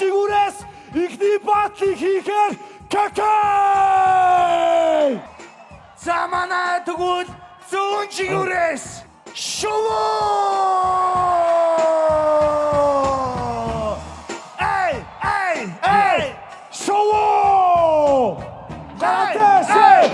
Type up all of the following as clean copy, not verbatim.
жигүүрээс эхний battle ыг хийхээр КК! За, манай тэгвэл зүүн жигүүрээс шувуу! Эй, эй, эй! Шувуу! Гадаашээ!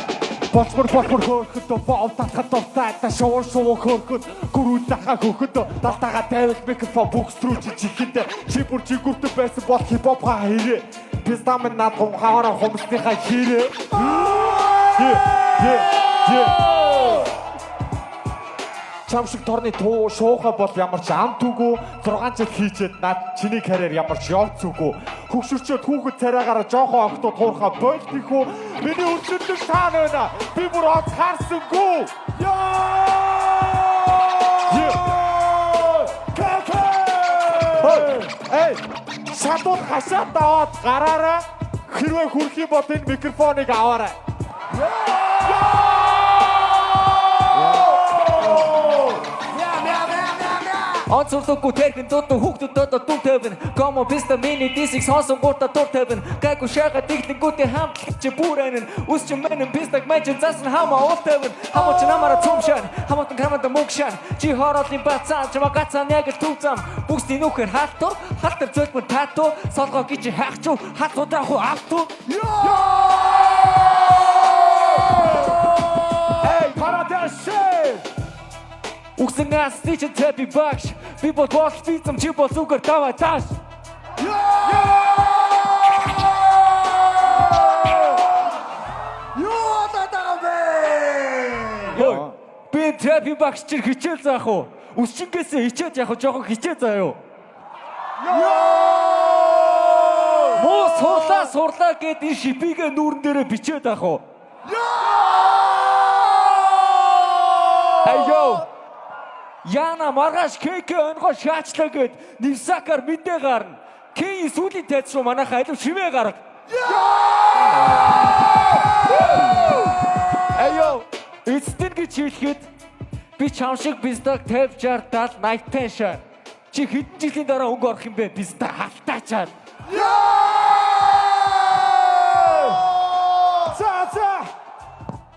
Болцмор болцмор хөөрхөд бов татхад дуртай та шувуу шувуу хөөрхөд гүрүүлэхэ хөхөд далтаага тавил микрофон бүкс рүү чи чихэнд чи бүр жигүүртэн байсан бол хипхоп ха хэрэг пистам над хумхаараа хумсныхаа хэрэг. Yeah, yeah. Чам шиг торны туу шуухай бол ямар ч ам түгүү. 6 жил хийчээд над чиний карьер ямар ч явц үгүй. Хөгшөрчөөд хүүхэд царайгаараа жоохон охтууд хуурхаа болтихүү. Миний өрсөлдөг таана байна, би бүр оц харсангүй. Яа! КК! Эй, шатууд хашаад аваад гараараа. Хэрвээ хүрх юм бол энэ микрофоныг аваарай. Мяа, мяа, мяа, мяа, мяа. Онцорлохгүй тэрхэн дутуу хүүхдүүд одоо дүр тавина. Комо писта миний дисик сонсон гурта дур тавина. Гайгүй шагаа диглэнгүүтээ хамтлаг чи бүр анин. Үс чи мэнэн пистаг мэн чи засан хамаа уул тавина. Хамуу чи намаараа цум шан. Хамуутан камада мөнгө шан. Чи хороолын бацаан чамаа гацаан яг л төв зам. Бүксний нүхээр хаалтуу халтар зөлбөн татуу солгоо гэж хаахчуу халуудаа хуу автуу. Эй, парадашээ! Үгсэн асны чи тэпи багш. Би бол бол бицэм, чи бол зүгээр даваа тааш. Юу болоод байгаа юм бэ? Йой. Би трапи багш чи хичээл заах уу? Өсчингээс хичээж яах вэ? Жоохон хичээл заа юу? Муу сурлаа сурлаа гэд энэ шипигээ нүүрэн дээрээ бичээд авах уу? Айё. Яна маргааш КК онгоо шаачлаа гэд Невсакар мэдээ гарна. Кийн сүүлийн тайз руу манайха алив шимээ гарга. Айё. Эцэстэн гэж хэлэхэд би чам шиг пистаг 50 60 70 80 шаа. Чи хэдэн жилийн дараа өнгө орох юм бэ? Писта халтаачаад. За, за!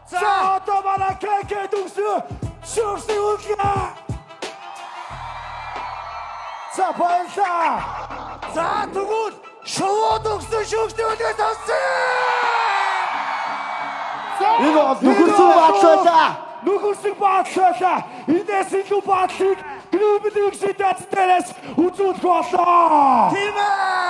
За, одоо манай КК дүгсэн шүүрсний үлгэ! За, баярлалаа! За, тэгвэл шувуу өгсөн шүүгчний үлгээ сонссон. Энэ бол Нөхөрсөг battle байлаа. Нөхөрсөг battle байлаа. Энэс илүү battle ыг Global Exit дээрээс үзүүлэх боллоо. Тийм ээ.